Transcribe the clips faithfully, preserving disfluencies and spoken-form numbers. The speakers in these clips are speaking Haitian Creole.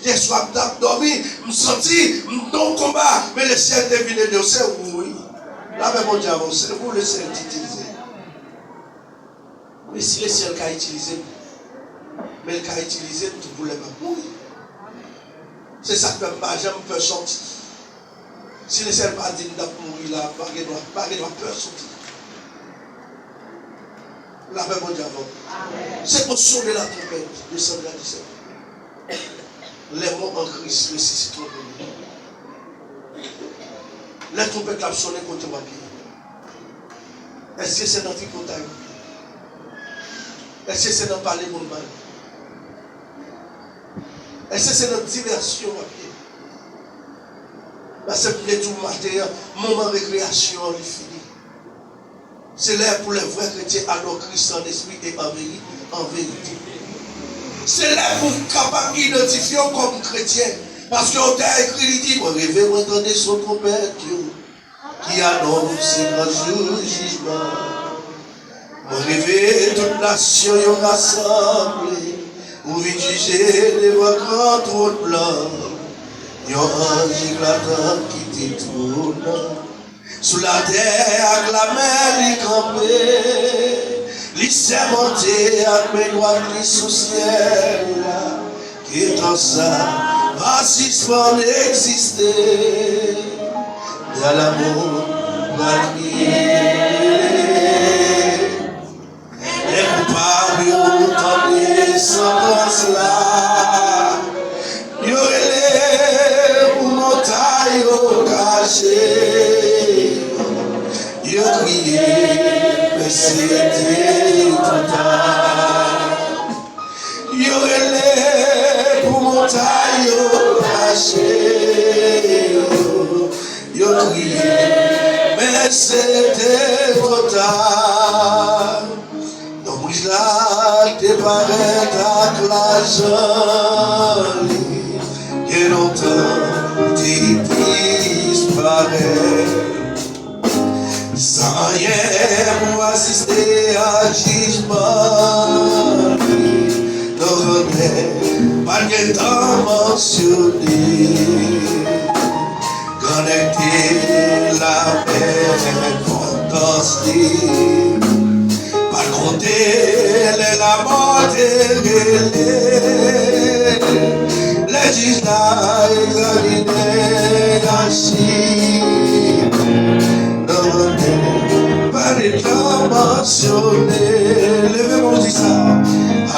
Yèswa m t ap dòmi, m santi m nan yon konba, men Lesyèl te vin ede w. Se ou, wi. Lapè Bondye avè w, se ou Lesyèl t itilize. Men si Lesyèl ka itilize m, men l ka itilize m tou pou lè m ap mouri. Se sa k fè m pa janm pè sòti. Si Lesyèl pa di m t ap mouri la, m pa gen dwa, m pa gen dwa pè sòti. Lapè Bondye avè w. Se pou sonnen latwonpèt, desann la disèt. Les morts en Christ ressusciteront. Lè twonpèt la ap sonnen, kote w ap ye? Èske se nan tripotay w ap ye? Èske se nan pale moun mal? Èske se nan divèsyon w ap ye? Paske m te di w maten an, moman rekreyasyon an li fini. Se lè pou les vrais chrétiens adorent Christ en esprit et en vérité, en vérité. Se lè pou w kapab idantifye w kòm kretyen. Paske otè a ekri, li di, mwen reve, mwen tande son twonpèt yo ki anonse gran jou jijman. Mwen reve tout nasyon yo rasanble pou vin jije devan gran twòn blan. Yon anj eklatan kite twòn nan. Sou latè ak lamè li kanpe, li sèmante ak men dwat li sou syèl la. Ke tan sa pa sispann egziste, dan lanmou pa kriye. Lè koupab yo tande santans la, yo rele pou montay yo kache, yo kriye, men se te twò ta. Yo rele pou montay yo kache yo, yo kriye, men se te twò ta. Nonm rich la te parèt ak lajan li, gen lontan te disparèt. San anyen pou asiste a jijman li, non, pa t gentan mansyone. Grannèg te la enpòtans li, pa t konte lè lamò te rele. Lè jij la egzamine achiv, non, pa t gentan mansyone. Leve men w di sa.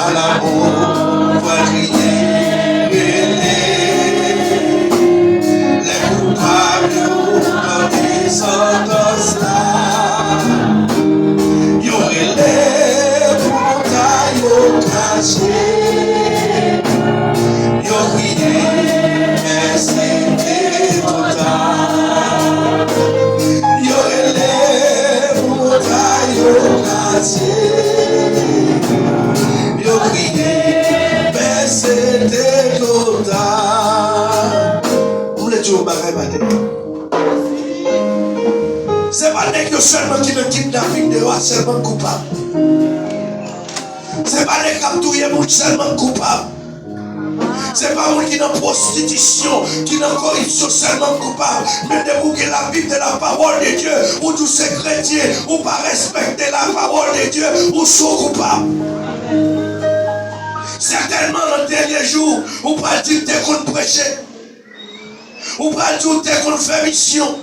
Alamou va kriye, rele. Lè koupab yo tande santans la, yo rele pou montay yo kache. Yo kriye, men se te twò ta. Yo rele pou montay yo kache. Yo kriye, men se te twò ta. M vle di w yon bagay maten an. Se pa nèg yo sèlman ki nan kidnaping deyò a sèlman k koupab. Se pa nèg k ap touye moun sèlman k koupab. Se pa moun ki nan pwostitisyon, ki nan koripsyon sèlman k koupab. Men depi w gen Labib e la parole de Dieu, ou di w se kretyen, ou pa respekte la parole de Dieu, ou sou koupab. Sètènman, nan dènye jou, ou pral di w te konn preche. Ou pral di w te konn fè misyon.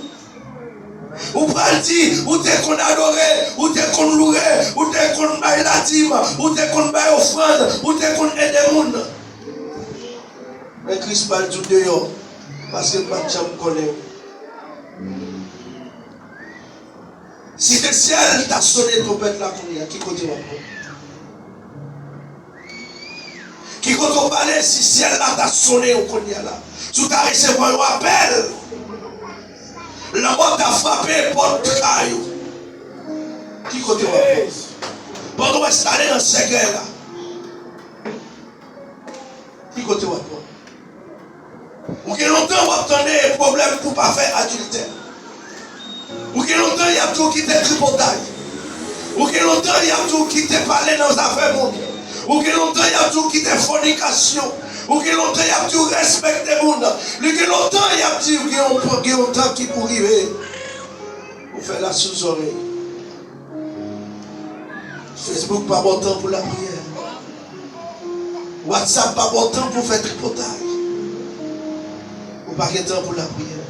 Ou pral di, ou te konn adore, ou te konn loure, ou te konn bay ladim, ou te konn bay ofrann, ou te konn ede moun. Men Kris pral di w deyò, paske m pa t janm konnen w. Si te syèl ta sonnen twonpèt la kounye a, ki kote w ap pran? Ki kote w prale si syèl la ta sonnen w kounye a la? Si w ta resevwa yon apèl, lanmò ta frape pòt kay ou. Ki kote w ap pran? Pandan w enstale nan sèkèy la, ki kote w ap pran? Ou gen lontan w ap tande pwoblèm pou pa fè adiltè. Ou gen lontan y ap di w kite tripotay. Ou gen lontan y ap di w kite pale nan zafè moun. Ou gen lontan y ap di w kite fònikasyon. Ou gen lontan y ap di w respekte moun. Li gen lontan y ap di w gen yon, gen yon tan ki pou rive. Ou fè l asou zòrèy. Facebook pa ba w tan pou lapriyè. WhatsApp pa ba w tan pou fè tripotay. Ou pa gen tan pou lapriyè.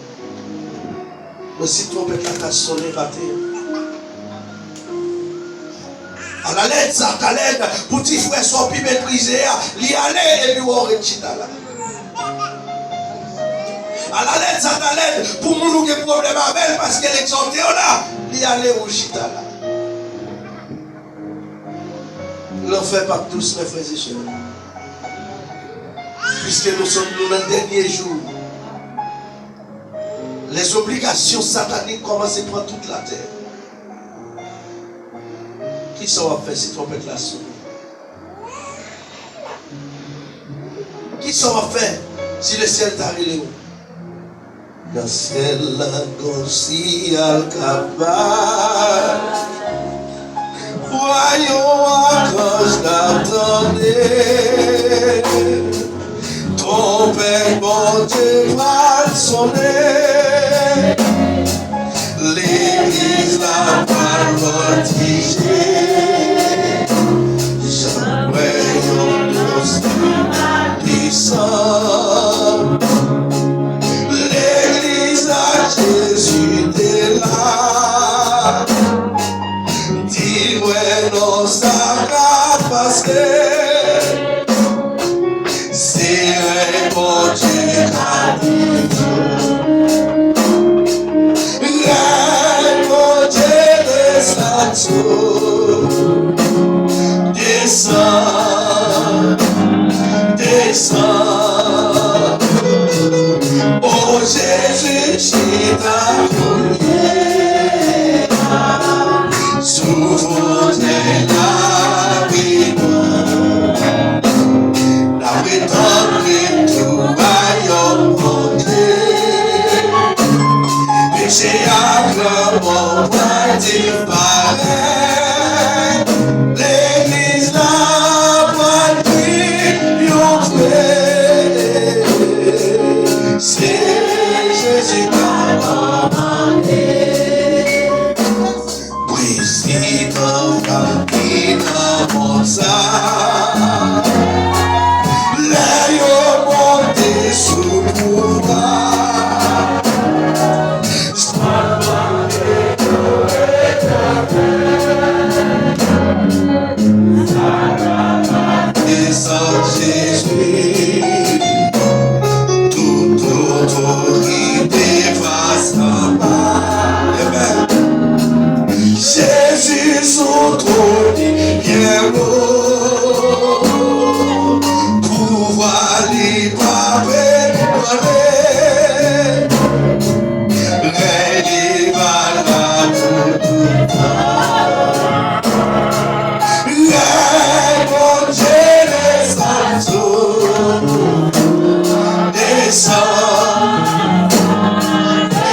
Men si twonpèt la ta sonnen maten an, alalèd sa, atalèd pou ti frè sa w pi meprize a, li ale epi w ret chita la. Alalèd sa, atalèd pou moun ou gen pwoblèm avè l paske l egzòte w la, li ale ou chita la. Lanfè p ap dous, mes frères et sœurs. Puisque nous sommes dans les derniers jours, les obligations sataniques commencent à prendre toute la terre. Kisa w ap fè si twonpèt la sonnen? Kisa w ap fè si lesyèl ta rele w? Nan syèl la gon siyal k ap bay. Vwa yon akanj k ap tande. Twonpèt Bondye pral sonnen. Legliz la pral vòltije. Jan mwen yon dous lisan. Legliz la, Jezi te la. Di mwen non sa ka pase. Se rèy Bondye ka di tou. Rèy Bondye desann sou. Desann, desann. O Jezi, chita kounye a sou fotèy lavi mwen. N ap retann retou a yon Bondye. Peche ak lanmò pral disparèt. Legliz la pral viv yon fèt. Se Jezi k ap kòmande. Prezidan k ap vin nan mond sa, lè yo monte sou pouvwa, desann Jezi, tout otorite va sanba. Amen. Jezi sou twòn li, pyè